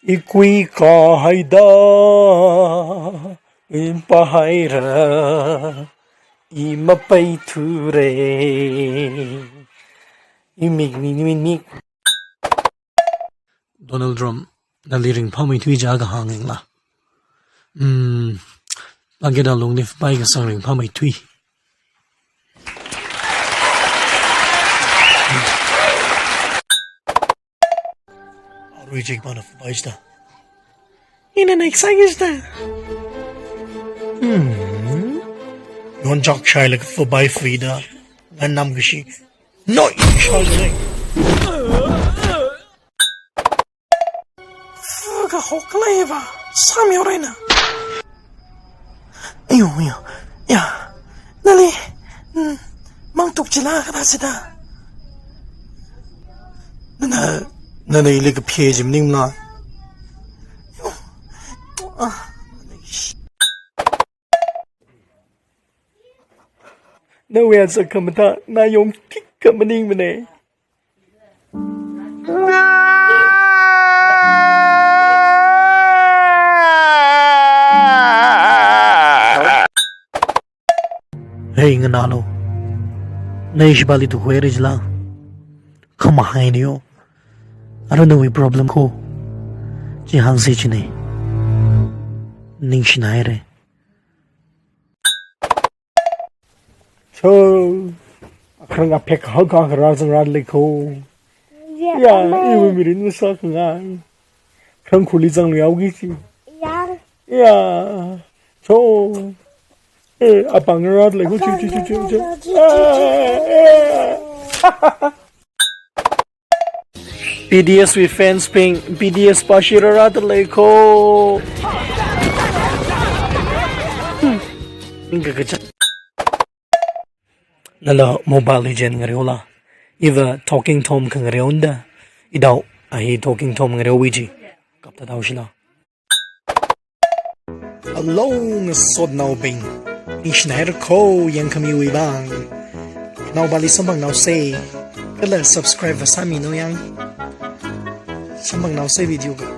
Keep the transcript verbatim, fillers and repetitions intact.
Ikui kahaida, inpahaira, imapaithure. Imik, mik, mik, mik. Donald Trump, nali ringphāmeithui jiakha hāngyangla. Hmm, pangkeda lungli fubai kasang ringphāmeithui. Arui jik bana fubai jida. Ina next side is there. Hmm. Yonchak shailaga fubai fuida. Nganam kashi. No, shai. Fuga hokleiva. Sam yorena. Ayo, ayo. Ya. Nali. Hmm. Mangtuk jila kada sida. Nana, nana ili kaphe jim ningla. Ah. Nawui asak khamatha, na yongkik khamaningmane. Hey, nganālu. Na ishibali tu khuiri jila. Khamahai niyo. Arui nawui problem kho. Chi hāngsi chine. Ningshinaire. So, akhrang aphek haka kharā zangrāli kho. Ya, ya, ama. Iwui mirin masākhangai. Khrang khuli zanglu yaoki chi. Ya. Ya. So, eh, apāng rāli kho, chi, chi, chi, chi, chi. Ah, eh. B T S wui fans bing, B T S pāshi rārada lei kho. Hmm. Ningkakachā. Nala Mobile Legend ngareola. Iva Talking Tom khangareonda. Idao, ahi Talking Tom ngareowui chi. Kapta daoshila. Hello, ngasotnaobing. Ningshinaira kho yangkhamiwui vang. Naobali samphangnaosei. Kala subscribe vāsāmino yang. Samphangnaosei video kha.